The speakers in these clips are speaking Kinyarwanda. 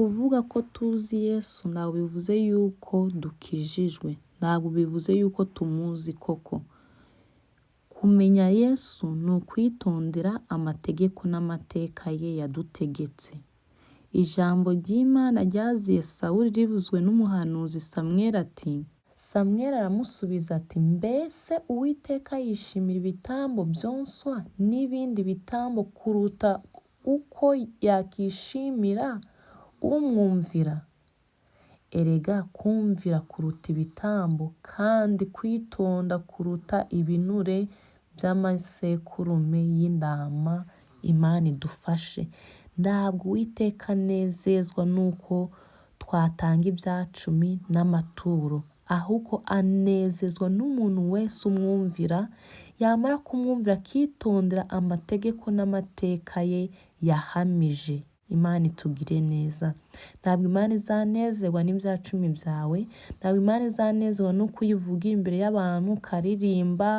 Kuvuga ko tuzi Yesu ntabwo bivuze yuko dukijijwe, ntabwo bivuze yuko tumuzi koko. Kumenya Yesu ni ukwitondera amategeko n'amateka ye yadutegetse. Ijambo ry'Imana ryaziye Sawuli rivuzwe n'umuhanuzi Samweli ati: Samweli aramusubiza ati: Mbese Uwiteka yishimira ibitambo byonswa n'ibindi bitambo kuruta uko yakishimira umwumvira? Erega kumvira kuruta ibitambo, kandi kwitonda kuruta ibinure by'amasekurume y'intama. Imana idufashe. Ntabwo Uwiteka anezezwa n'uko twatanga ibyacumi n'amaturo, ahubwo anezezwa n'umuntu wese umwumvira, yamara kumwumvira akitondera amategeko n'amateka ye yahamije. Imana itugire neza. Ntabwo Imana izanezerwa n'ibyacumi byawe, ntabwo Imana izanezerwa n'uko uyivugira imbere y'abantu, ukaririmba,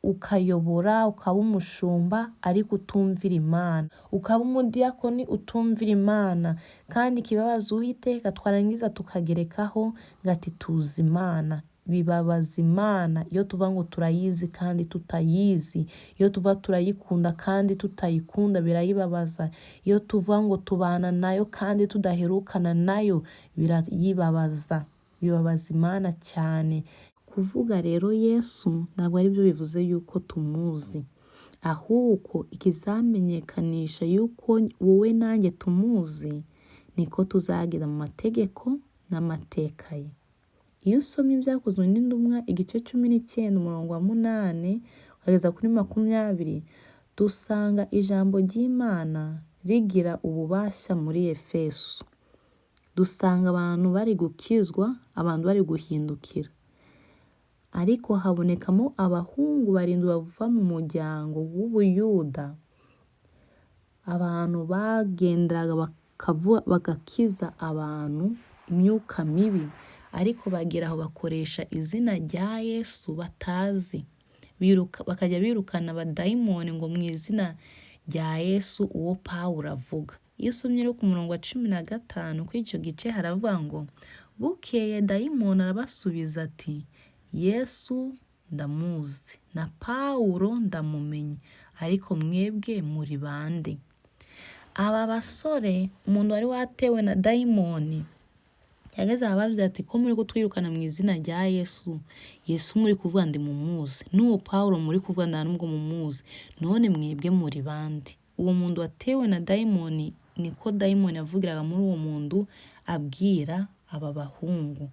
ukayobora, ukaba umushumba ariko utumvira Imana, ukaba umudiyakoni utumvira Imana. Kandi ikibabaza Uwiteka, twarangiza tukagerekaho ngo ati tuzi Imana. Bibabaza Imana iyo tuvuga ngo turayizi kandi tutayizi, iyo tuvuga turayikunda kandi tutayikunda birayibabaza, iyo tuvuga ngo tubana nayo kandi tudaherukana nayo birayibabaza, bibabaza Imana cyane. Kuvuga rero Yesu ntabwo ari byo bivuze yuko tumuzi, ahubwo ikizamenyekanisha yuko wowe nanjye tumuzi niko tuzagera mu mategeko n'amateka ye. Iyo usomye Ibyakozwe n'Intumwa igice 19 umurongo wa 8 ukageza kuri 20, dusanga ijambo ry'Imana rigira ububasha muri Efeso. Dusanga abantu bari gukizwa, abantu bari guhindukira. Ariko habonekamo abahungu barindwi bava mu muryango w'Ubuyuda, abantu bagenderaga bagakiza abantu imyuka mibi, ariko bagera aho bakoresha izina rya Yesu batazi, bakajya birukana abadayimoni ngo mu izina rya Yesu uwo Pawulo avuga. Iyo usomye rero ku murongo wa 15 kuri icyo gice haravuga ngo: Bukeye dayimoni arabasubiza ati: Yesu ndamuzi na Pawulo ndamumenye, ariko mwebwe muri bande? Aba basore, umuntu wari watewe na dayimoni yageze arababwira ati: Ko muri kutwirukana mu izina rya Yesu, Yesu muri kuvuga ndi mumuzi, n'uwo Pawulo muri kuvuga nta nubwo mumuzi, none mwebwe muri bande? Uwo muntu watewe na dayimoni, niko dayimoni yavugiraga muri uwo muntu abwira aba bahungu.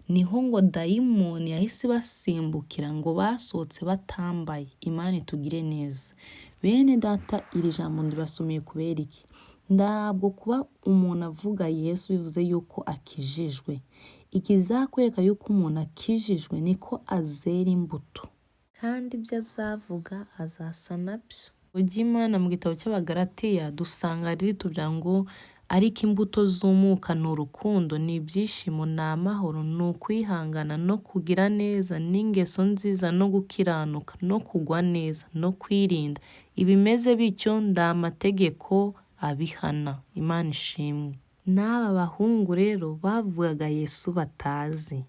Niho ngo dayimoni yahise ibasimbukira, ngo basohotse batambaye. Imana itugire neza. Bene data, iri jambo ndibasomeye kubera iki? Ntabwo kuba umuntu avuga Yesu bivuze yuko akijijwe. Ikizakwereka yuko umuntu akijijwe niko azera imbuto, kandi ibyo azavuga azasa nabyo. Ry'Imana mu gitabo cy'Abagalatiya dusanga ritubwira ngo: Ariko imbuto z'umwuka ni urukundo, ni ibyishimo, ni amahoro, ni ukwihangana, no kugira neza, n'ingeso nziza, no gukiranuka, no kugwa neza, no kwirinda. Ibimeze bityo nta mategeko abihana. Imana ishimwe. N'aba bahungu rero bavugaga Yesu batazi,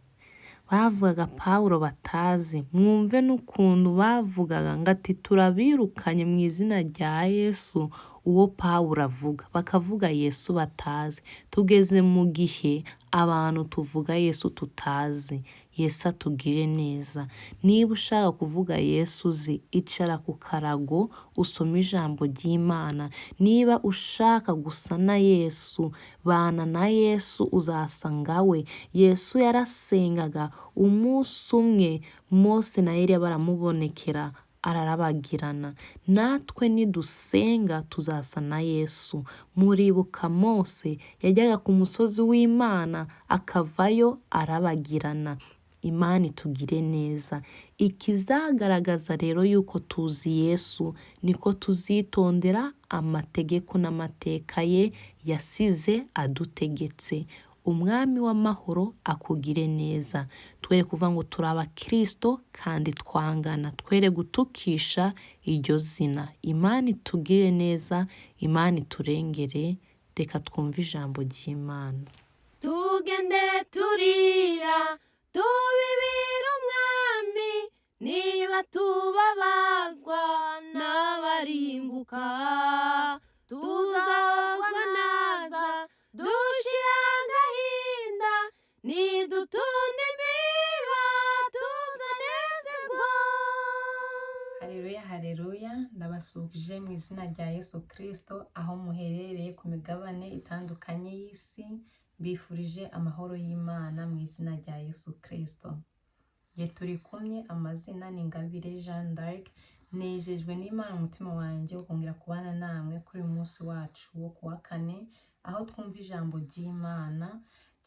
bavugaga Pawulo batazi. Mwumve n'ukuntu bavugaga ngo ati: Turabirukanye mu izina rya Yesu uwo Pawulo avuga. Bakavuga Yesu batazi. Tugeze mu gihe abantu tuvuga Yesu tutazi. Yesu atugire neza. Niba ushaka kuvuga Yesu uzi, icara ku karago usome ijambo ry'Imana. Niba ushaka gusa na Yesu, bana na Yesu, uzasa nkawe. Yesu yarasengaga, umunsi umwe Mose na Eliya baramubonekera, ararabagirana. Natwe nidusenga tuzasa na Yesu. Muribuka Mose yajyaga ku musozi w'Imana akavayo arabagirana. Imana itugire neza. Ikizagaragaza rero yuko tuzi Yesu niko tuzitondera amategeko n'amateka ye yasize adutegetse. Umwami w'amahoro akugire neza. Twere kuvuga ngo turi abakirisito kandi twangana, twere gutukisha iryo zina. Imana itugire neza, Imana iturengere. Reka twumve ijambo ry'Imana. Tugende turira tubibira umwami, niba tubabazwa n'abarimbuka, tuzahozwa naza dushira agahinda, nidutunda imiba tuzanezerwa. Hareruya, hareruya! Ndabasuhuje mu izina rya Yesu Kirisito aho muherereye ku migabane itandukanye y'isi. Mbifurije amahoro y'Imana mu izina rya Yesu Kirisito. Nge turi kumwe, amazina ni Ingabire Jeanne d'Arc. Nejejwe n'Imana umutima wanjye ukongera kubana namwe kuri uyu munsi wacu wo ku wa kane, aho twumva ijambo ry'Imana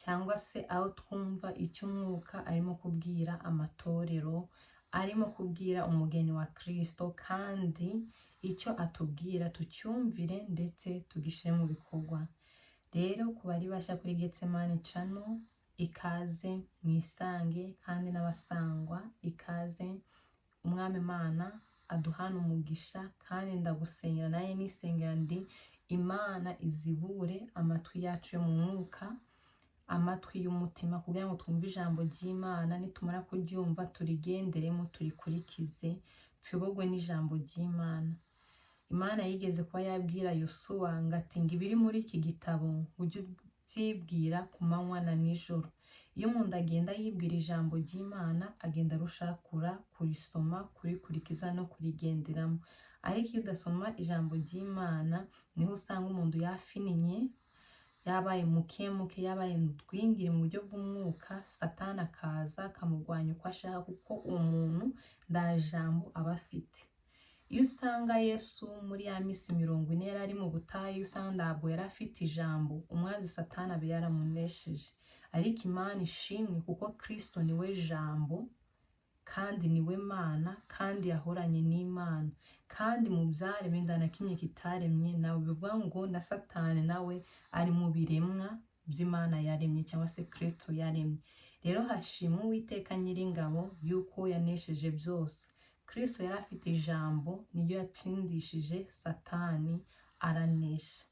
cyangwa se aho twumva icyo Umwuka arimo kubwira amatorero, arimo kubwira umugeni wa Kirisito, kandi icyo atubwira tucyumvire ndetse tugishyire mu bikorwa. Rero ku bari bashya kuri Getsemani Channel, ikaze mwisange, kandi n'abasangwa ikaze. Umwami Imana aduhana umugisha, kandi ndagusengera naye nisengera ndi Imana izibure amatwi yacu yo mu mwuka, amatwi y'umutima, kugira ngo twumve ijambo ry'Imana. Nitumara kuryumva turigenderemo, turikurikize, tuyobogwe n'ijambo ry'Imana. Imana yigeze kuba yabwira Yosuwa ngo ati: "Ngo ibiri muri iki gitabo ujye ubyibwira ku manywa na nijoro." Iyo umuntu agenda yibwira ijambo ry'Imana, agenda arushaho kurisoma, kurikurikiza no kurigenderamo. Ariko iyo udasoma ijambo ry'Imana, niho usanga umuntu yafininye, yabaye mukemuke, yabaye ndwingire mu buryo bw'umwuka. Satani akaza akamurwanya uko ashaka, kuko uwo muntu nta jambo aba afite. Iyo usanga Yesu muri ya minsi 40 yari ari mu butayu, usanga ntabwo yari afite ijambo, umwanzi Satani aba yaramunesheje. Ariko Imana ishimwe, kuko Kirisito niwe jambo, kandi niwe Mana, kandi yahoranye n'Imana, kandi mu byaremwe nta na kimwe kitaremye nawe. Bivuga ngo na Satani nawe ari mu biremwa by'Imana yaremye cyangwa se Kirisito yaremye. Rero hashimwe Uwiteka Nyiringabo yuko yanesheje byose. Kirisito yari afite ijambo, niryo yatsindishije Satani, aranesha.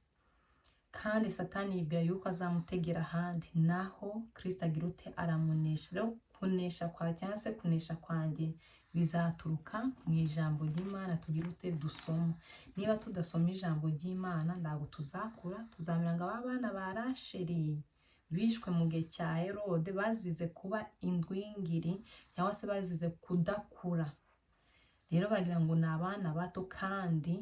Kandi Satani yibwira yuko azamutegera ahandi, naho Kirisito agira ute? Aramunesha. Rero kunesha kwawe cyangwa se kunesha kwanjye bizaturuka mu ijambo ry'Imana tugira ute? Dusoma. Niba tudasoma ijambo ry'Imana, ntabwo tuzakura, tuzamera ngo aba bana ba Rasheli bishwe mu gihe cya Herode, bazize kuba indwingiri cyangwa se bazize kudakura. Rero bagira ngo ni abana bato, kandi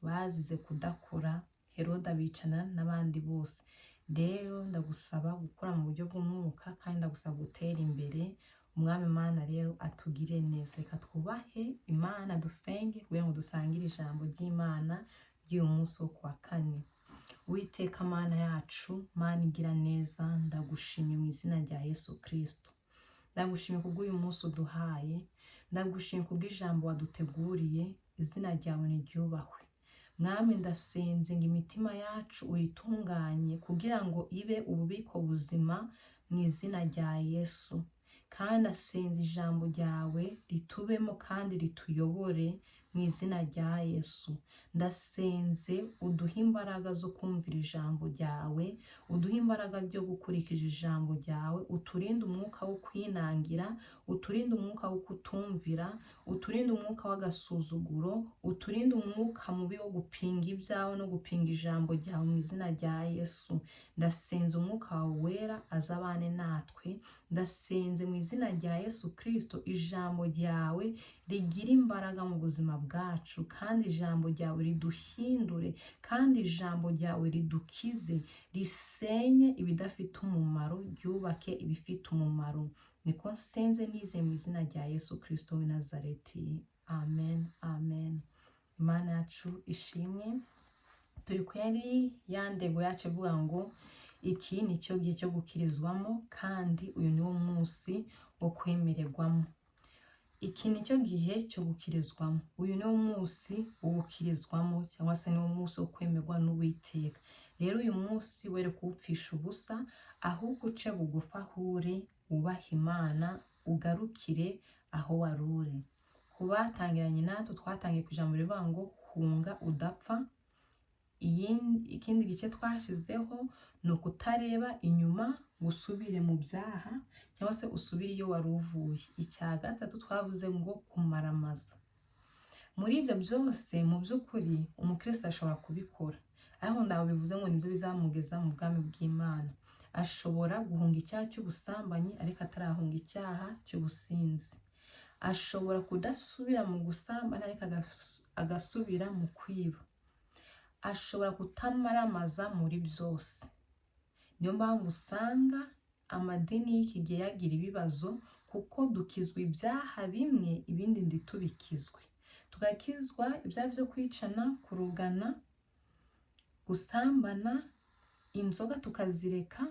bazize kudakura, Herode abicana n'abandi bose. Rero ndagusaba gukura mu buryo bw'umwuka, kandi ndagusaba gutera imbere. Umwami Imana rero atugire neza. Reka twubahe Imana, dusenge kugira ngo dusangire ijambo ry'Imana ry'uyu munsi wo kuwa kane. Uwiteka Mana yacu, Mana igira neza, ndagushimye mu izina rya Yesu Kirisito. Ndagushimye kubw'uyu munsi uduhaye, ndagushimye kubw'ijambo waduteguriye. Izina ryawe niryubahwe. Mwami, ndasenze ngo imitima yacu uyitunganye kugira ngo ibe ububiko buzima mu izina rya Yesu. Kandi ndasenze ijambo ryawe ritubemo kandi rituyobore mu izina rya Yesu. Ndasenze uduhe imbaraga zo kumvira ijambo ryawe, uduhe imbaraga ryo gukurikiza ijambo ryawe, uturinde umwuka wo kwinangira, uturinde umwuka wo kutumvira, uturinde umwuka w'agasuzuguro, uturinde umwuka mubi wo gupinga ibyawe no gupinga ijambo ryawe mu izina rya Yesu. Ndasenze umwuka wawe wera azabane natwe. Ndasenze mu izina rya Yesu Kirisito, ijambo ryawe rigira imbaraga mu buzima bwacu, kandi ijambo ryawe riduhindure, kandi ijambo ryawe ridukize, risenye ibidafite umumaro, ryubake ibifite umumaro. Niko nsenze nize mu izina rya Yesu Kirisito w'i Nazareti. Amen, amen. Imana yacu ishimwe. Turi kuri ya ndego yacu ivuga ngo iki ni cyo gihe cyo gukirizwamo, kandi uyu ni wo munsi wo kwemererwamo. Iki ni cyo gihe cyo gukirizwamo, uyu ni wo munsi wo gukirizwamo cyangwa se ni wo munsi wo kwemerwa n'Uwiteka. Rero uyu munsi were kuwupfisha ubusa, ahubwo uce bugufi aho uri, wubahe Imana, ugarukire aho wari uri. Ku batangiranye natwe, twatangiye ku ijambo rivuga ngo hunga udapfa. Ikindi gice twashizeho ni ukutareba inyuma ngo usubire mu byaha cyangwa se usubire iyo wari uvuye. Icya gatatu twavuze ngo kumaramaza. Muri ibyo byose, mu by'ukuri umukristo ashobora kubikora, ariko ntabwo bivuze ngo nibyo bizamugeza mu bwami bw'Imana. Ashobora guhunga icyaha cy'ubusambanyi ariko atarahunga icyaha cy'ubusinzi. Ashobora kudasubira mu gusambana ariko agasubira mu kwiba. Ashobora kutamaramaza muri byose. Niyo mpamvu usanga amadini y'iki gihe yagira ibibazo, kuko dukizwa ibyaha bimwe, ibindi ntitubikizwe. Tugakizwa ibyaha byo kwicana, kurugana, gusambana, inzoga tukazireka,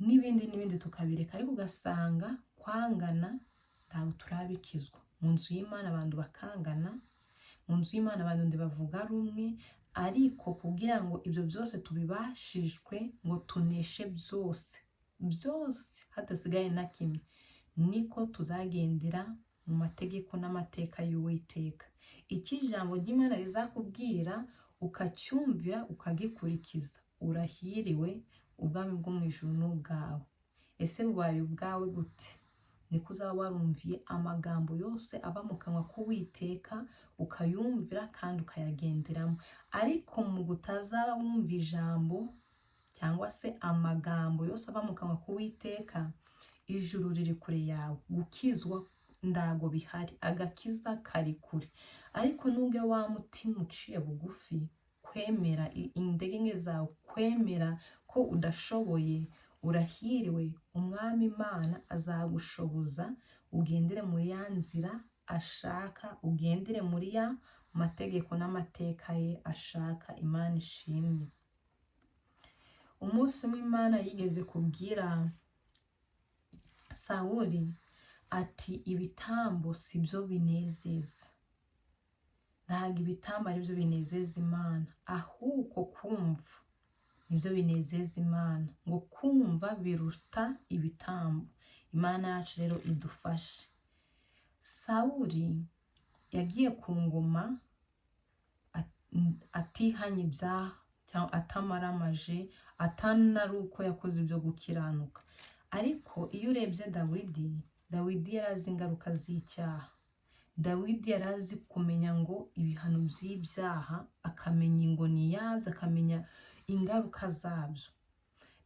n'ibindi n'ibindi tukabireka, ariko ugasanga kwangana ntabwo turabikizwa. Mu nzu y'Imana abantu bakangana, mu nzu y'Imana abantu ntibavuga rumwe, ariko kugira ngo ibyo byose tubibashishwe ngo tuneshe byose byose hadasigaye na kimwe, niko tuzagendera mu mategeko n'amateka y'Uwiteka. Icyo ijambo ry'Imana rizakubwira ukacyumvira, ukagikurikiza, urahiriwe, ubwami bwo mu ijuru ni ubwawe. Ese bubaye ubwawe gute? Niko uzaba warumviye amagambo yose ava mu kanwa k'Uwiteka, ukayumvira kandi ukayagenderamo. Ariko mu gutazaba wumva ijambo cyangwa se amagambo yose ava mu kanwa k'Uwiteka, ijuru riri kure yawe, gukizwa ndago bihari, agakiza kari kure. Ariko nubwo wa mutima uciye bugufi, kwemera intege nke zawe, kwemera ko udashoboye, urahiriwe, Umwami Imana azagushoboza ugendere muri ya nzira ashaka, ugendere muri ya mategeko n'amateka ye ashaka. Imana ishimwe. Umunsi umwe Imana yigeze kubwira Sawuli ati: "Ibitambo si byo binezeza." Ntabwo ibitambo ari byo binezeza Imana, ahubwo kumva nibyo binezeza Imana. Ngo kumva biruta ibitambo. Imana yacu rero idufashe. Sawuli yagiye ku ngoma atihanye ibyaha cyangwa atamaramaje, atanari uko yakoze ibyo gukiranuka. Ariko iyo urebye Dawidi, Dawidi yari azi ingaruka z'icyaha. Dawidi yari azi kumenya ngo ibihano by'ibyaha, akamenya ingoni yabyo, akamenya ingaruka zabyo.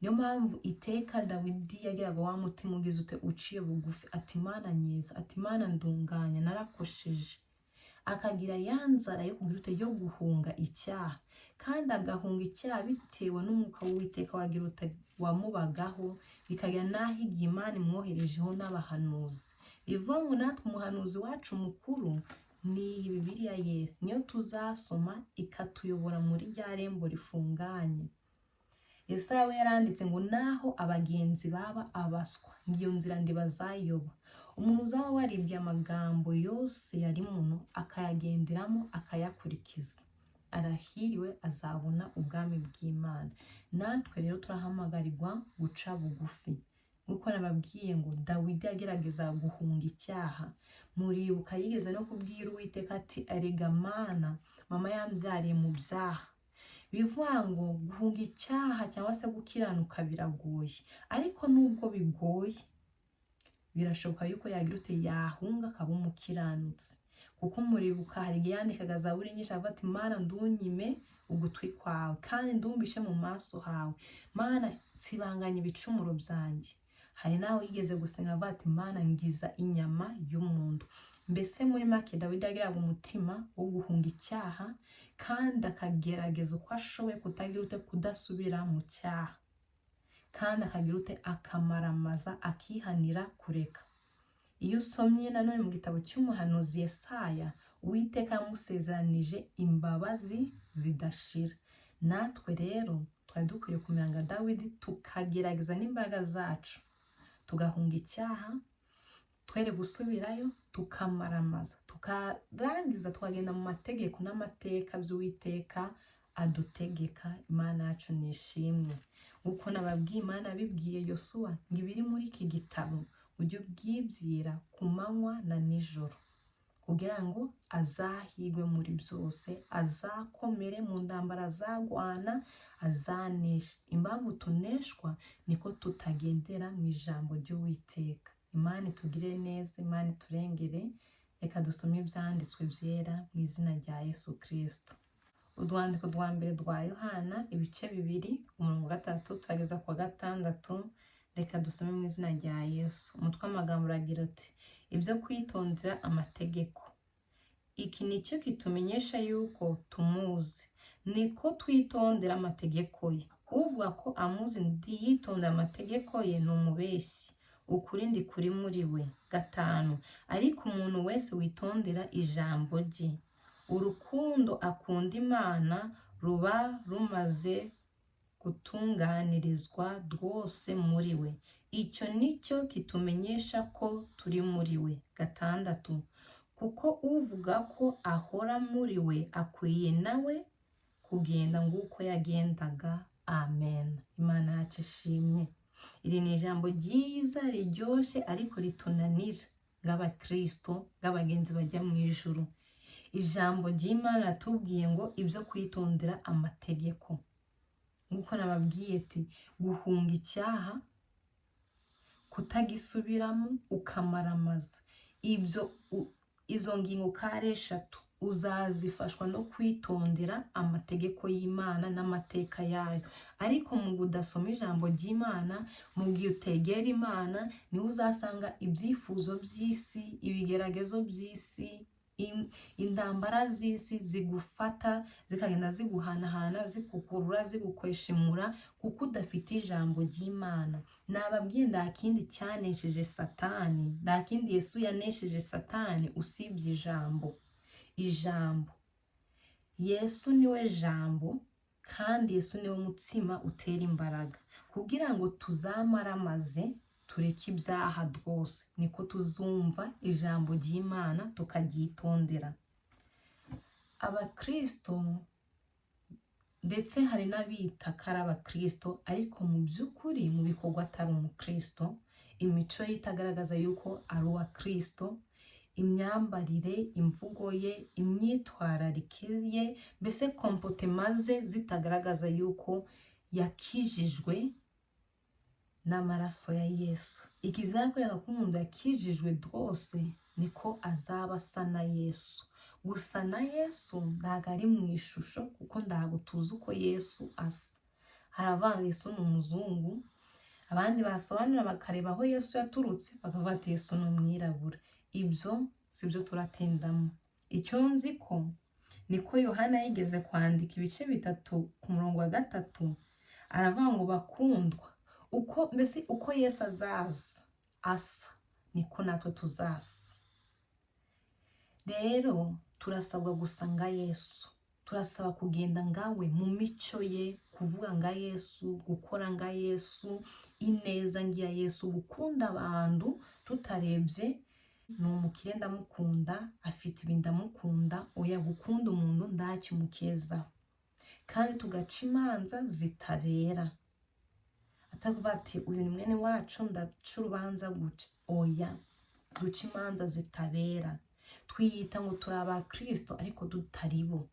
Niyo mpamvu iteka Dawidi yagiraga wa mutima ugize ute? Uciye bugufi, ati: "Imana nyiza," ati: "Imana ndunganya, narakosheje." Akagira ya nzara yo kugira ute? Yo guhunga icyaha, kandi agahunga icyaha bitewe n'umwuka w'Uwiteka wagira ute? Wamubagaho, bikagera n'aho igihe Imana imwoherejeho n'abahanuzi. Bivuga ngo natwe umuhanuzi wacu mukuru ni iyi Bibiliya Yera, niyo tuzasoma ikatuyobora muri rya rembo rifunganye. Yesaya we yaranditse ngo naho abagenzi baba abaswa, ngo iyo nzira ntibazayoba. Umuntu uzaba waribwiye amagambo yose yari muno, akayagenderamo, akayakurikiza, arahiriwe, azabona ubwami bw'Imana. Natwe rero turahamagarirwa guca bugufi. Nk'uko nababwiye ngo Dawidi yagerageza guhunga icyaha, muribuka yigeze no kubwira Uwiteka ati: "Erega Mana, mama yambyariye mu byaha." Bivuga ngo guhunga icyaha cyangwa se gukiranuka biragoye, ariko nubwo bigoye birashoboka yuko yagira ute? Yahunga akaba umukiranutsi. Kuko muribuka hari igihe yandikaga zaburi nyinshi avuga ati: "Mana, ndunyime ugutwi kwawe kandi ndumbishe mu maso hawe. Mana, nsibanganya ibicumuro byanjye." Hari naho yigeze gusenga avuga ati: "Mana, ngiza inyama y'umuntu." Mbese muri make, Dawidi yagiraga umutima wo guhunga icyaha kandi akagerageza uko ashoboye kutagira ute? Kudasubira mu cyaha, kandi akagira ute? Akamaramaza, akihanira kureka. Iyo usomye nanone mu gitabo cy'umuhanuzi Yesaya, Uwiteka yamusezeranije imbabazi zidashira. Natwe rero twari dukwiye kumera nka Dawidi, tukagerageza n'imbaraga zacu tugahunga icyaha, twere gusubirayo, tukamaramaza, tukarangiza tukagenda mu mategeko n'amateka by'Uwiteka adutegeka. Imana yacu nishimwe. Nk'uko nababwiye, Imana yabibwiye Yosuwa ngo ibiri muri iki gitabo ujye ubwibwira ku manywa na nijoro. Kugira ngo azahigwe muri byose, azakomere mu ndambara azagwana, azanesha. Impamvu tuneshwa niko tutagendera mu ijambo ry'Uwiteka. Imana itugire neza, Imana iturengere. Reka dusome ibyanditswe byera mu izina rya Yesu Kristo. Urwandiko rwa mbere rwa Yohana, ibice 2, umurongo wa 3 turageza ku wa 6. Reka dusome mu izina rya Yesu. Umutwe w'amagambo uragira uti: ibyo kwitondera amategeko. Iki ni cyo kitumenyesha yuko tumuzi, niko twitondera amategeko ye. Uvuga ko amuzi ntiyitondera amategeko ye ni umubeshyi, ukuri ntikuri muri we. 5, ariko umuntu wese witondera ijambo rye, urukundo akunda Imana ruba rumaze gutunganirizwa rwose muri we. Icyo ni cyo kitumenyesha ko turi muri we. 6, kuko uvuga ko ahora muri we akwiye nawe kugenda nk'uko yagendaga. Amen. Imana yacu ishimye. Iri ni ijambo ryiza riryoshye, ariko ritunanira nk'abakristo, nk'abagenzi bajya mu ijuru. Ijambo ry'Imana tubwiye ngo ibyo kwitondera amategeko, nk'uko nababwiye ati guhunga icyaha, kutagisubiramo, ukamaramaza, ibyo izo ngingo uko ari 3 uzazifashwa no kwitondera amategeko y'Imana n'amateka yayo. Ariko mu kudasoma ijambo ry'Imana, mu gihe utegera Imana, niho uzasanga ibyifuzo by'isi, ibigeragezo by'isi, intambara z'isi zigufata, zikagenda ziguhanahana, zikukurura, zigukweshimura, kuko udafite ijambo ry'Imana. Nababwiye, nta kindi cyanesheje Satani, nta kindi Yesu yanesheje Satani usibye ijambo. Ijambo, Yesu niwe jambo, kandi Yesu niwe mutsima utera imbaraga. Kugira ngo tuzamaramaze, tureke ibyaha rwose, niko tuzumva ijambo ry'Imana tukaryitondera. Abakristo, ndetse hari n'abita ko ari abakristo ariko mu by'ukuri mu bikorwa atari umukristo, imico ye itagaragaza yuko ari uwa Kristo, imyambarire, imvugo ye, imyitwararike ye, mbese comportement ze zitagaragaza yuko yakijijwe n'amaraso ya Yesu. Ikizakwereka ko umuntu yakijijwe rwose niko azaba asa na Yesu. Gusa na Yesu ntabwo ari mu ishusho, kuko ntabwo tuzi uko Yesu asa. Hari abavanga Yesu ni umuzungu, abandi basobanura bakareba aho Yesu yaturutse bakavuga ati Yesu ni umwirabura. Ibyo si byo turatindamo. Icyo nzi ko niko Yohana yigeze kwandika ibice 3 ku murongo wa 3, aravuga ngo bakundwa, uko mbese uko Yesu azaza asa niko natwe tuzasa. Rero turasabwa gusa nka Yesu, turasaba kugenda ngawe mu mico ye, kuvuga nka Yesu, gukora nka Yesu, ineza ngiya Yesu, gukunda abantu tutarebye ni umukire ndamukunda, afite ibi ndamukunda. Oya, gukunda umuntu ndakimukezaho, kandi tugaca imanza zitabera, atavuga ati uyu ni mwene wacu ndaca urubanza gutya. Oya, duca imanza zitabera. Twiyita ngo turi abakristo ariko tutari bo.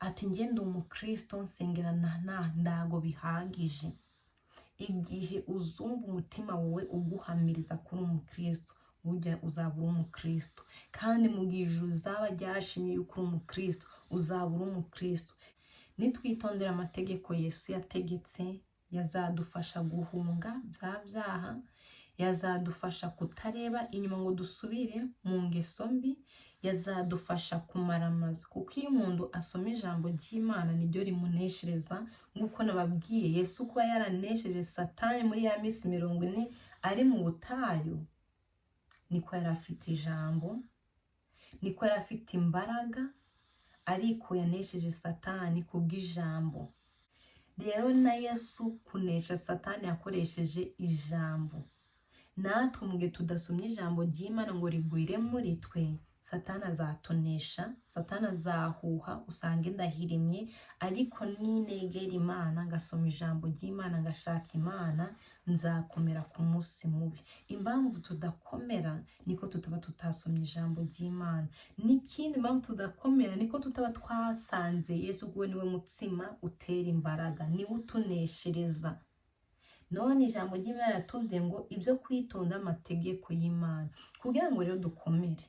Ati njye ndi umukristo nsengera na ndago bihagije. Igihe uzumva umutima wawe uguhamiriza kuri umukristo, burya uzaba uri umukristo. Kandi mu gihe ijuru uzaba ryashimye yuko uri umukristo, uzaba uri umukristo. Nitwitondera amategeko Yesu yategetse, yazadufasha guhunga bya byaha, yazadufasha kutareba inyuma ngo dusubire mu ngeso mbi, yazadufasha kumaramaza. Kuko iyo umuntu asoma ijambo ry'Imana niryo rimuneshereza. Nk'uko nababwiye, Yesu kuba yaranesheje Satani muri ya minsi 40 ari mu butayu, niko yari afite ijambo, niko yari afite imbaraga, ariko yanesheje Satani kubw'ijambo. Rero na Yesu kunesha Satani yakoresheje ijambo. Natwe mu gihe tudasomye ijambo ry'Imana ngo rigwire muri twe, Satani azatonesha, Satani azahuha usange ndahirimye, ariko ninegera Imana, ngasoma ijambo ry'Imana, ngashaka Imana, nzakomera ku munsi mubi. Impamvu tudakomera niko tutaba tutasomye ijambo ry'Imana. N'ikindi impamvu tudakomera niko tutaba twasanze Yesu, kuko niwe mutsima utera imbaraga, niwe utuneshereza. None ijambo ry'Imana riratubwiye ngo ibyo kwitonda amategeko y'Imana, kugira ngo rero dukomere,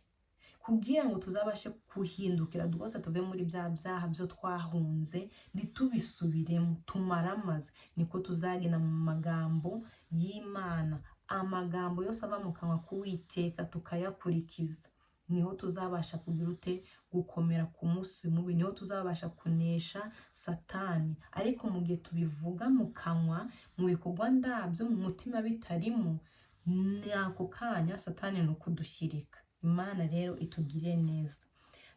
kugira ngo tuzabashe guhindukira rwose, tuve muri bya byaha byo twahunze, ntitubisubiremo tumaramaze, niko tuzagenda mu magambo y'Imana. Amagambo yose ava mu kanwa k'Uwiteka tukayakurikiza, niho tuzabasha kugira ute? Gukomera ku munsi mubi, niho tuzabasha kunesha Satani. Ariko mu gihe tubivuga mu kanwa, mu bikorwa ndabyo, mu mutima bitarimo, ni ako kanya Satani ni ukudushyirika. Imana rero itugire neza.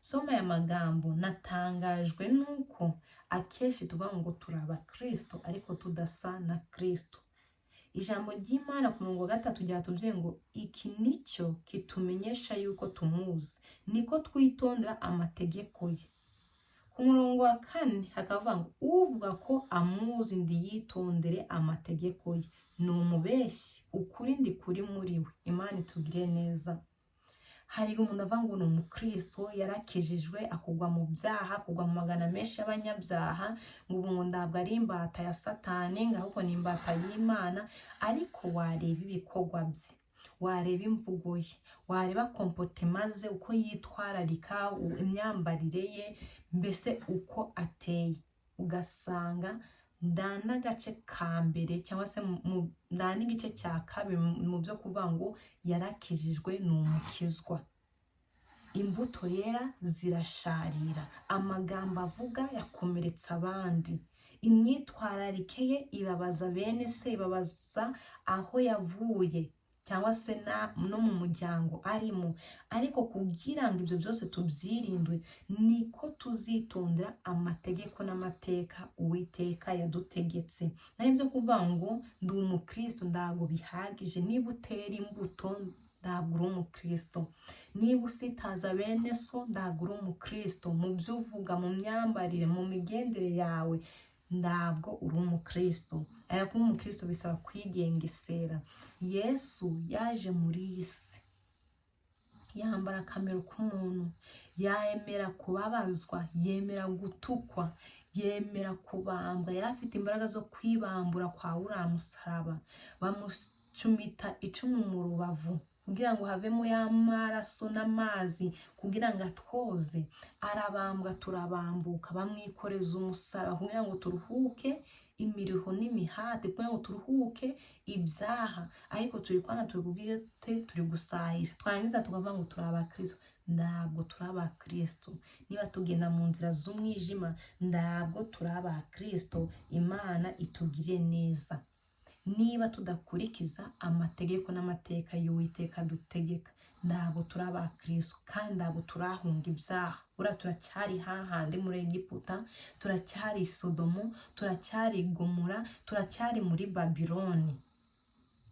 Soma aya magambo, natangajwe nuko akenshi tuvuga ngo turi abakristo ariko tudasa na Kristo. Ijambo ry'Imana ku murongo wa 3 ryatubwiye ngo iki nicyo kitumenyesha yuko tumuzi, niko twitondera amategeko ye. Ku murongo wa 4 hakavuga ngo uvuga ko amuzi ndiyitondere amategeko ye ni umubeshyi, ukuri ndi kuri muri we. Imana itugire neza. Hari umuntu avuga ngo ni umukristo, yarakijijwe, akugwa mu byaha, akugwa mu magana menshi y'abanyabyaha, ngo ubu ngo ntabwo ari imbata ya Satani, ngo ahubwo ni imbata y'Imana. Ariko wareba ibikorwa bye, wareba imvugo ye, wareba comportement ze, uko yitwararika, imyambarire ye, mbese uko ateye, ugasanga nda n'agace ka mbere cyangwa se nda n'igice cya kabiri mu byo kuvuga ngo yarakijijwe, ni umukizwa. Imbuto yera zirasharira, amagambo avuga yakomeretsa abandi, imyitwararike ye ibabaza bene se, ibabaza aho yavuye cyangwa se no mu muryango arimo. Ariko kugira ngo ibyo byose tubyirindwe, niko tuzitondera amategeko n'amateka Uwiteka yadutegetse. Naho ibyo kuvuga ngo ndi umukristo ntabwo bihagije. Niba utera imbuto, ntabwo uri umukristo. Niba usitaza bene so, ntabwo uri umukristo. Mu byo uvuga, mu myambarire, mu migendere yawe, ntabwo uri umukristo. Aya kuba umukristo bisaba kwigengesera. Yesu yaje muri iyi si yambara akamero k'umuntu, yemera kubabazwa, yemera gutukwa, yemera kubambwa. Yari afite imbaraga zo kwibambura kwa uriya musaraba, bamucumita icumu mu rubavu kugira ngo havemo ya maraso n'amazi kugira ngo atwoze. Arabambwa, turabambuka, bamwikoreza umusaraba kugira ngo turuhuke imiriho n'imihate, kugira ngo turuhuke ibyaha. Ariko turi kwanga, turi kubwite, turi gusahira, twarangiza tukavuga ngo turi abakristo. Ntabwo turi abakristo niba tugenda mu nzira z'umwijima, ntabwo turi abakristo. Imana itugire neza. Niba tudakurikiza amategeko n'amateka y'Uwiteka dutegeka, ntabwo turi abakristo kandi ntabwo turahunga ibyaha. Buriya turacyari hahandi muri Egiputa, turacyari i Sodomu, turacyari i Gomora, turacyari muri Babiloni,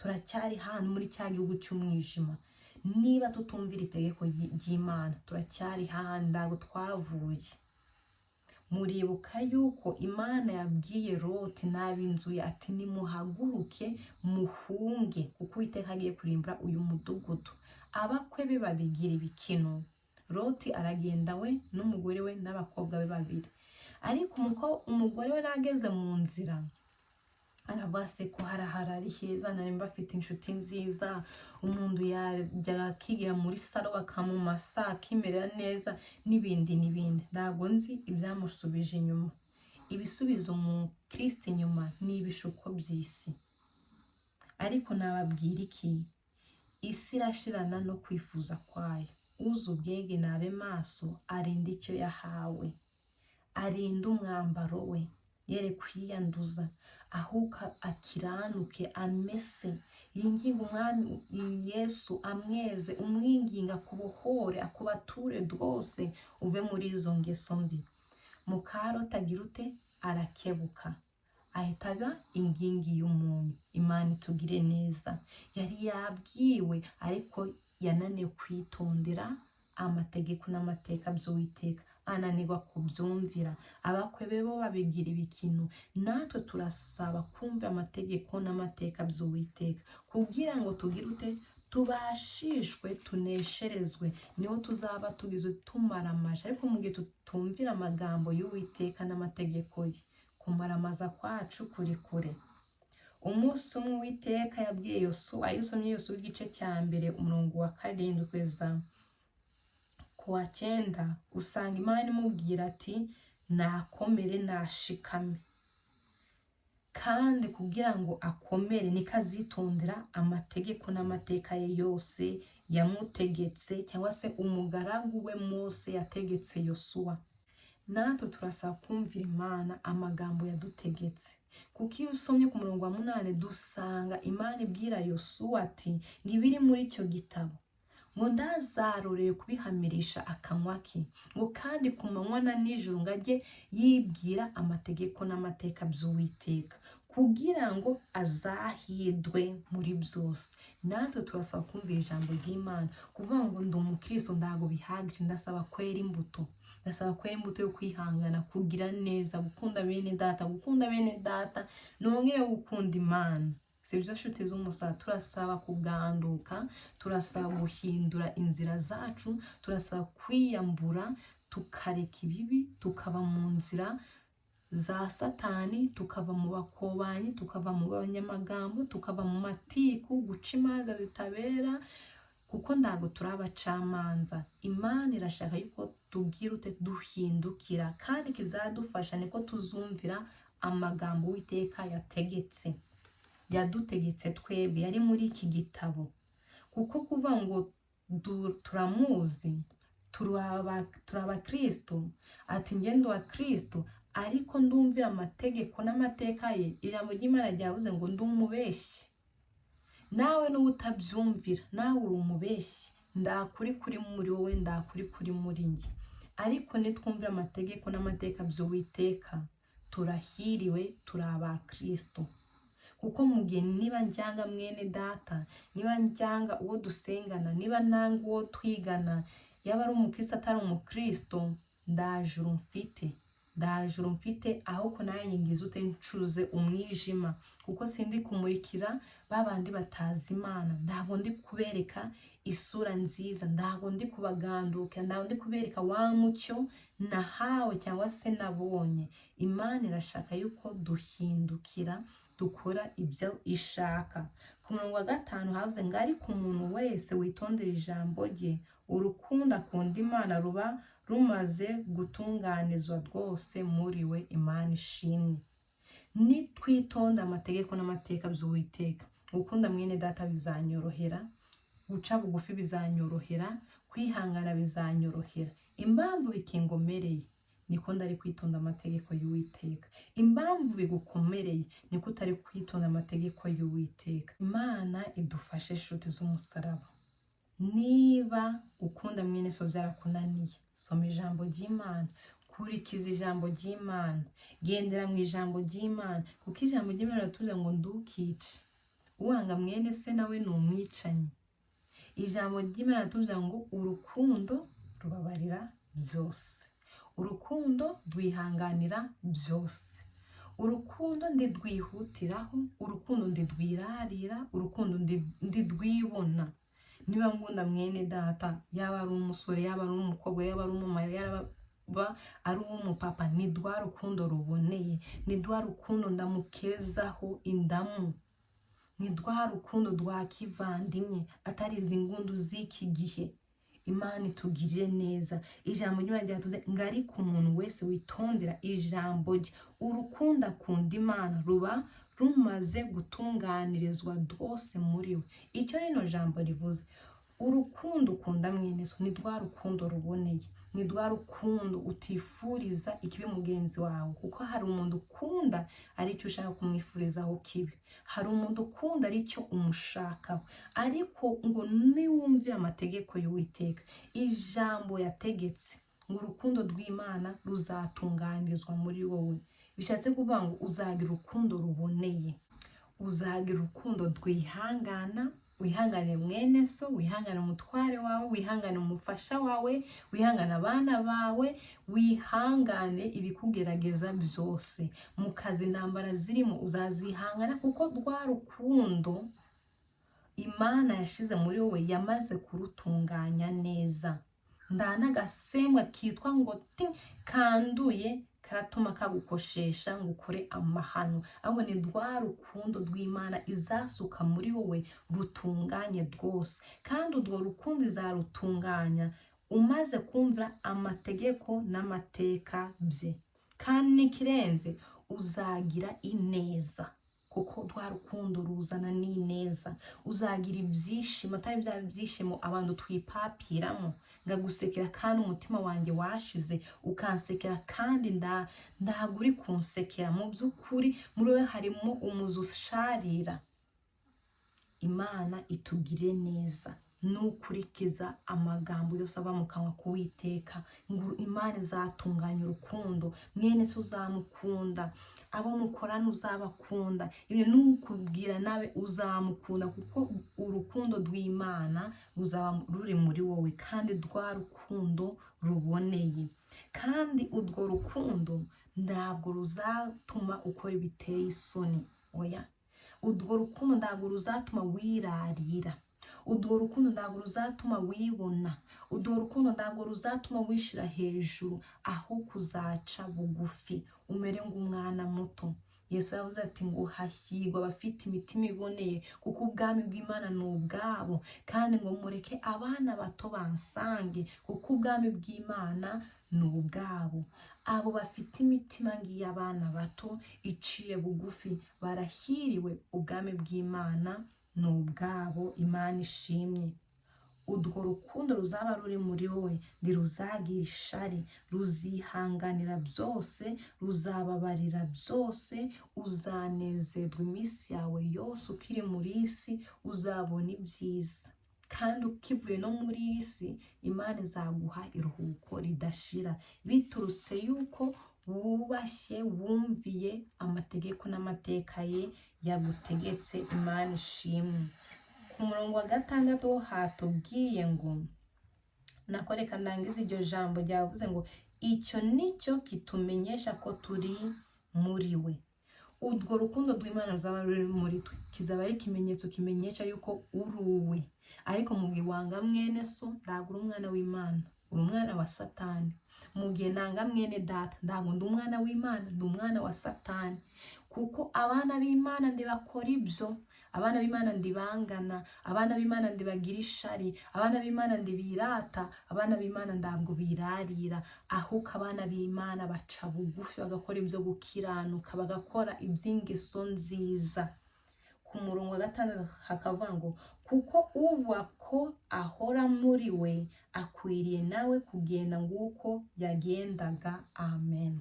turacyari hano muri cya gihugu cy'umwijima. Niba tutumvira itegeko ry'Imana, turacyari hahandi, ntabwo twavuye. Muribuka yuko Imana yabwiye Loti n'ab'inzu ye ati nimuhaguruke muhunge, kuko Uwiteka agiye kurimbura uyu mudugudu. Abakwe be babigira ibikino. Loti aragenda, we n'umugore we n'abakobwa be babiri. Ariko umugore we nageze mu nzira aravuga se ko harahari ari heza, nari mbafite inshuti nziza, umuntu yajyaga akigira muri salon bakamumasa akimerera neza, n'ibindi n'ibindi. Ntabwo nzi ibyamusubije inyuma. Ibisubizo umukristo inyuma ni ibishuko by'isi. Ariko nababwira iki? Isi irashirana no kwifuza kwayo. Uzi ubwenge nabe maso, arinde icyo yahawe, arinde umwambaro we yere kwiyanduza, ahubwo akiranuke, amese, yinginge Umwami Yesu amweze, umwinginga akubohore, akubature rwose uve muri izo ngeso mbi. Muka Loti agira ute? Arakebuka, ahita aba ingingi y'umunyu. Imana itugire neza. Yari yabwiwe ariko yananiwe kwitondera. Amategeko n'amateka by'Uwiteka, ananirwa kubyumvira. Abakwe be bo babigira ibikino. Natwe turasaba kumva amategeko n'amateka by'Uwiteka kugira ngo tugire ute? Tubashishwe, tunesherezwe, niho tuzaba tugizwe tumaramaje. Ariko mu gihe tutumvira amagambo y'Uwiteka n'amategeko ye, kumaramaza kwacu kuri kure. Umunsi umwe Uwiteka yabwiye Yosuwa, iyo usomye Yosuwa igice cya 1 umurongo wa 7 kugeza ku wa 9, usanga Imana imubwira ati nakomere, nashikame. Kandi kugira ngo akomere niko azitondera amategeko n'amateka ye yose yamutegetse, cyangwa se umugaragu we Mose yategetse Yosuwa. Natwe turasaba kumvira Imana amagambo yadutegetse, kuko iyo usomye ku murongo wa 8 dusanga Imana ibwira Yosuwa ati ngo ibiri muri icyo gitabo ngo ndazarorere kubihamirisha akanwa ke, ngo kandi ku manywa na nijoro ngo ajye yibwira amategeko n'amateka by'Uwiteka kugira ngo azahidwe muri byose. Natwe turasaba kumvira ijambo ry'Imana. Kuvuga ngo ndi umukristo ntabwo bihagije, ndasaba kwera imbuto, ndasaba kwera imbuto yo kwihangana, kugira neza, gukunda bene data, gukunda bene data nongere gukunda Imana. Sibyo nshuti z'umusaraba? Turasaba kuganduka, turasaba guhindura inzira zacu, turasaba kwiyambura tukareka ibibi, tukava mu nzira za Satani, tukava mu bakobanyi, tukava mu banyamagambo, tukava mu matiku, guca imanza zitabera, kuko ntabwo turi abacamanza. Imana irashaka yuko tugira ute? Duhindukira, kandi kizadufasha niko tuzumvira amagambo Uwiteka yategetse, yadutegetse twebwe, yari muri iki gitabo. Kuko kuvuga ngo turamuzi, turi abakristo, ati njye ndi uwa Kristo, ariko ndumvira amategeko n'amateka ye, ijambo ry'Imana ryavuze ngo ndi umubeshyi. Nawe n'uba utabyumvira, nawe uri umubeshyi, ndakuri kuri muri wowe, ndakuri kuri muri njye. Ariko nitwumvira amategeko n'amateka by'Uwiteka, turahiriwe, turi abakristo. Kuko mu gihe niba njyanga mwene data, niba njyanga uwo dusengana, niba nanga uwo twigana, yaba ari umukristo atari umukristo, ndajuru mfite, ndajuru mfite, ahubwo nanjye ngize ute? Ncuze umwijima, kuko sindi kumurikira ba bandi batazi Imana, ntabwo ndi kubereka isura nziza, ntabwo ndi kubaganduka, ntabwo ndi kubereka wa mucyo nahawe cyangwa se nabonye. Imana irashaka yuko duhindukira, dukora ibyo ishaka. Ku murongo wa 5 havuze ngo ariko umuntu wese witondera ijambo rye, urukundo akunda Imana ruba rumaze gutunganizwa rwose muri we. Imana ishimwe. Nitwitonda amategeko n'amateka by'Uwiteka, gukunda mwene data bizanyorohera, guca bugufi bizanyorohera, kwihangana bizanyorohera. Impamvu bikingomereye niko ndari kwitonda amategeko y'Uwiteka. Impamvu bigukomereye niko utari kwitonda amategeko y'Uwiteka. Imana idufashe inshuti z'umusaraba. Niba ukunda mwene so byarakunaniye, soma ijambo ry'Imana, kurikiza ijambo ry'Imana, gendera mu ijambo ry'Imana, kuko ijambo ry'Imana riratubwira ngo ndukice, uwanga mwene se nawe ni umwicanyi. Ijambo ry'Imana riratubwira ngo urukundo rubabarira byose, urukundo rwihanganira byose, urukundo ntirwihutiraho, urukundo ntirwirarira, urukundo ntirwibona. Niba nkunda mwene data, yaba ari umusore, yaba ari umukobwa, yaba ari umumama, yaba ari uw'umupapa, ni rwa rukundo ruboneye, ni rwa rukundo ndamukezaho indamu, ni rwa rukundo rwa kivandimwe, atari izi ngundu z'iki gihe. Imana itugirire neza. Ijambo ry'Imana ryatuze ngo ariko umuntu wese witondera ijambo rye, urukundo akunda Imana ruba rumaze gutunganirizwa rwose muri we. Icyo rino jambo rivuze, urukundo ukunda mwene so ni rwa rukundo ruboneye, ni rwa rukundo utifuriza ikibi mugenzi wawe, kuko hari umuntu ukunda aricyo ushaka kumwifurizaho kibi, hari umuntu ukunda aricyo umushakaho. Ariko ngo niwumvira amategeko y'Uwiteka, ijambo yategetse, ngo urukundo rw'Imana ruzatunganirizwa muri wowe. Bishatse kuvuga ngo uzagira urukundo ruboneye, uzagira urukundo rwihangana. Wihangane mwene so, wihangane umutware wawe, wihangane umufasha wawe, wihangane abana bawe, wihangane ibikugerageza byose. Mu kazi intambara zirimo uzazihangana, kuko rwa rukundo Imana yashize muri wowe yamaze kurutunganya neza. Nta n'agasembwa kitwa ngo ti kanduye karatuma kagukoshesha ngo ukore amahano, ahubwo ni rwa rukundo rw'Imana izasuka muri wowe rutunganye rwose. Kandi urwo rukundo izarutunganya umaze kumvira amategeko n'amateka bye. Kandi n'ikirenze, uzagira ineza, kuko rwa rukundo ruzana n'ineza. Uzagira ibyishimo, atari bya byishimo abantu twipapiramo, ngagusekera kandi umutima wanjye washize, ukansekera kandi ntabwo uri kunsekera. Mu by'ukuri muri wowe harimo umuzi usharira. Imana itugire neza. Nukurikiza amagambo yose ava mu kanwa k'Uwiteka, ngo Imana izatunganya urukundo. Mwene se uzamukunda, abo mukorana uzabakunda, ibyo nukubwira nawe uzamukunda, kuko urukundo rw'Imana ruzaba ruri muri wowe, kandi rwa rukundo ruboneye. Kandi urwo rukundo ntabwo ruzatuma ukora ibiteye isoni, oya. Urwo rukundo ntabwo ruzatuma wirarira. Urwo rukundo ntabwo ruzatuma wibona. Urwo rukundo ntabwo ruzatuma wishyira hejuru, aho kuzaca bugufi umere nk'umwana muto. Yesu yavuze ati ngo hahirwa abafite imitima iboneye, kuko ubwami bw'Imana ni ubwabo. Kandi ngo mureke abana bato bansange, kuko ubwami bw'Imana ni ubwabo. Abo bafite imitima ng'iy'abana bato iciye bugufi barahiriwe, ubwami bw'Imana ni ubwabo. Imana ishimwe. Urwo rukundo ruzaba ruri muri wowe ntiruzagira ishari, ruzihanganira byose, ruzababarira byose. Uzanezerwa iminsi yawe yose ukiri muri isi, uzabona ibyiza. Kandi ukivuye no muri iyi si, Imana izaguha iruhuko ridashira, biturutse yuko wubashye, wumviye amategeko n'amateka ye yagutegetse. Imana ishimwe. Ku murongo wa 6 hatubwiye ngo, nako reka ndangize iryo jambo ryavuze ngo icyo nicyo kitumenyesha ko turi muri we. Urwo rukundo rw'Imana ruzaba ruri muri twe kizaba ari ikimenyetso kimenyesha yuko uri uwe. Ariko mu gihe wanga mwene so, ntabwo uri umwana w'Imana, uri umwana wa Satani. Mu gihe nanga mwene data, ntabwo ndi umwana w'Imana, ndi umwana wa Satani, kuko abana b'Imana ntibakora ibyo. Abana b'Imana ntibangana, abana b'Imana ntibagira ishari, abana b'Imana ntibirata, abana b'Imana ntabwo birarira, ahubwo abana b'Imana baca bugufi, bagakora ibyo gukiranuka, bagakora iby'ingeso nziza. Ku murongo wa 6 hakavuga ngo kuko uvuga ko ahora muri we akwiriye nawe kugenda nguko yagendaga. Amen.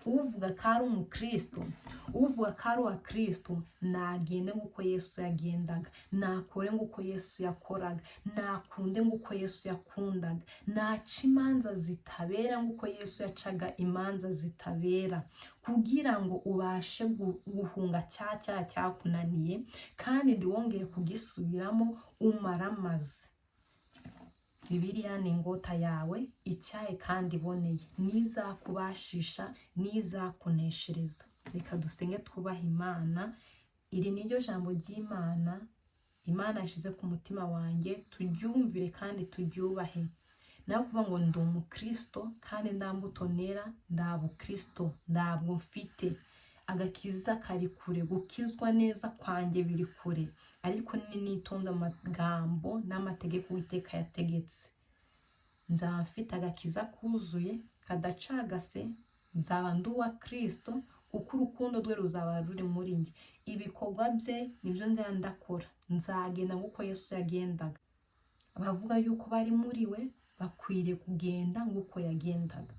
Uvuga ko ari umukristo, uvuga ko ari uwa Kristo, nagende nk'uko Yesu yagendaga, nakore nk'uko Yesu yakoraga, nakunde nk'uko Yesu yakundaga, naca imanza zitabera nk'uko Yesu yacaga imanza zitabera, kugira ngo ubashe guhunga cya cyaha cyakunaniye, kandi ntiwongere kugisubiramo umaramaze. Bibiliya ni ingota yawe icyaye kandi iboneye, nizakubashisha, nizakuneshereza. Reka dusenge twubahe Imana. Iri ni ryo jambo ry'Imana Imana yashyize ku mutima wanjye, turyumvire kandi turyubahe. Nawe kuvuga ngo ndi umukristo kandi nta mbuto nera, nta bukristo ntabwo mfite. Agakiza kari kure, gukizwa neza kwanjye biri kure, ariko nitonda amagambo n'amategeko Uwiteka yategetse, nzaba mfite agakiza kuzuye kadacagase, nzaba ndi uwa Kristo, kuko urukundo rwe ruzaba ruri muri njye. Ibikorwa bye nibyo nzaba ndakora, nzagenda nk'uko Yesu yagendaga. Abavuga yuko bari muri we bakwiriye kugenda nk'uko yagendaga.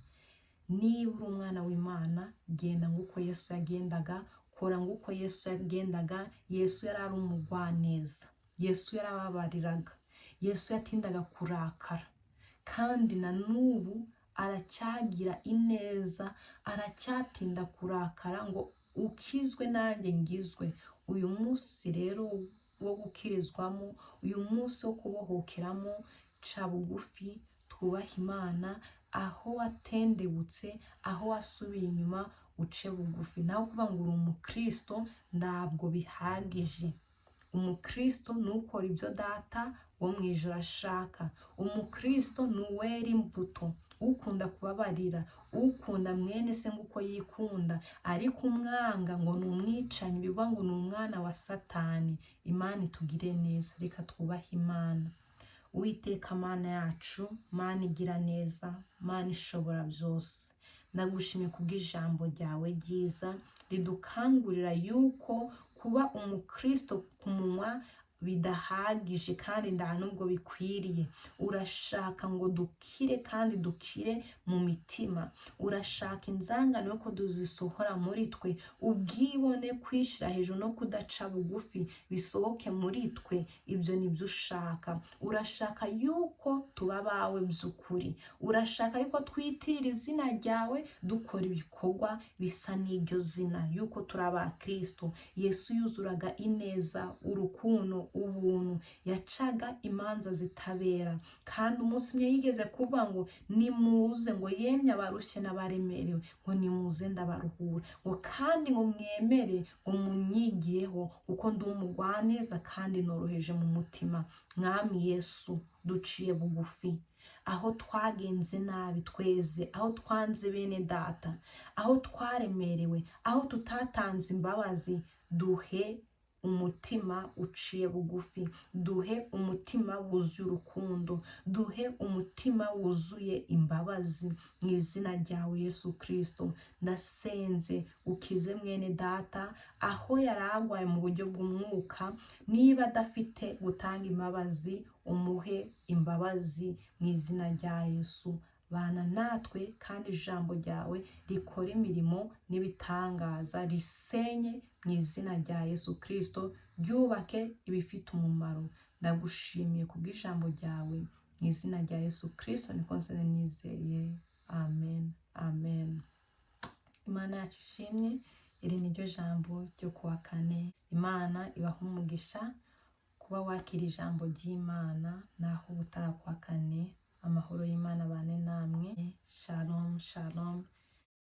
Niba uri umwana w'Imana, genda nk'uko Yesu yagendaga, kora nk'uko Yesu yagendaga. Yesu yari ari umugwaneza, Yesu yarababariraga, Yesu yatindaga kurakara, kandi na n'ubu aracyagira ineza, aracyatinda kurakara ngo ukizwe nanjye ngizwe. Uyu munsi rero wo gukizwa. gukirizwamo, uyu munsi wo kubohokeramo. Ca bugufi, twubahe Imana. Aho watendebutse, aho wasubiye inyuma, uce bugufi. Nawe kuvuga ngo uri umukristo ntabwo bihagije. Umukristo ni ukora ibyo Data wo mu ijuru ashaka. Umukristo ni uwera imbuto, ukunda kubabarira, ukunda mwene se nk'uko yikunda, ariko umwanga ngo ni umwicanyi, bivuga ngo ni umwana wa Satani. Imana itugire neza. Reka twubahe Imana. Uwiteka Mana yacu, Mana igira neza, Mana ishobora byose, ndagushimiye kubw'ijambo ryawe ryiza ridukangurira yuko kuba umukristo ku munwa bidahagije kandi nta nubwo bikwiriye. Urashaka ngo dukire kandi dukire mu mitima. Urashaka inzangano yo ko tuzisohora muri twe, ubwibone, kwishyira hejuru no kudaca bugufi bisohoke muri twe. Ibyo ni byo ushaka. Urashaka yuko tuba abawe by'ukuri. Urashaka yuko twitirira izina ryawe, dukora ibikorwa bisa n'iryo zina, yuko turi abakristo. Yesu yuzuraga ineza, urukundo, ubuntu, yacaga imanza zitabera. Kandi umunsi umwe yigeze kuvuga ngo nimuze, ngo yemye abarushye n'abaremerewe, ngo nimuze ndabaruhura, ngo kandi ngo mwemere ngo munyigiyeho, kuko ndi umugwaneza kandi noroheje mu mutima. Mwami Yesu, duciye bugufi. Aho twagenze nabi tweze, aho twanze bene Data, aho twaremerewe, aho tutatanze imbabazi, duhe umutima uciye bugufi, duhe umutima wuzuye urukundo, duhe umutima wuzuye imbabazi, mu izina ryawe Yesu Kirisito. Ndasenze ukize mwene Data aho yari arwaye mu buryo bw'umwuka. Niba adafite gutanga imbabazi, umuhe imbabazi mu izina rya Yesu. Bana natwe, kandi ijambo ryawe rikora imirimo n'ibitangaza, risenye mu izina rya Yesu Kirisito, ryubake ibifite umumaro. Ndagushimiye kubw'ijambo ryawe. Mu izina rya Yesu Kirisito niko nsenze nizeye. Amen, amen. Imana yacu ishimwe. Iri ni ryo jambo ryo kuwa kane. Imana ibaha umugisha kuba wakira ijambo ry'Imana. Naho ubutaha kuwa kane, amahoro y'Imana bane namwe. Shalom, shalom.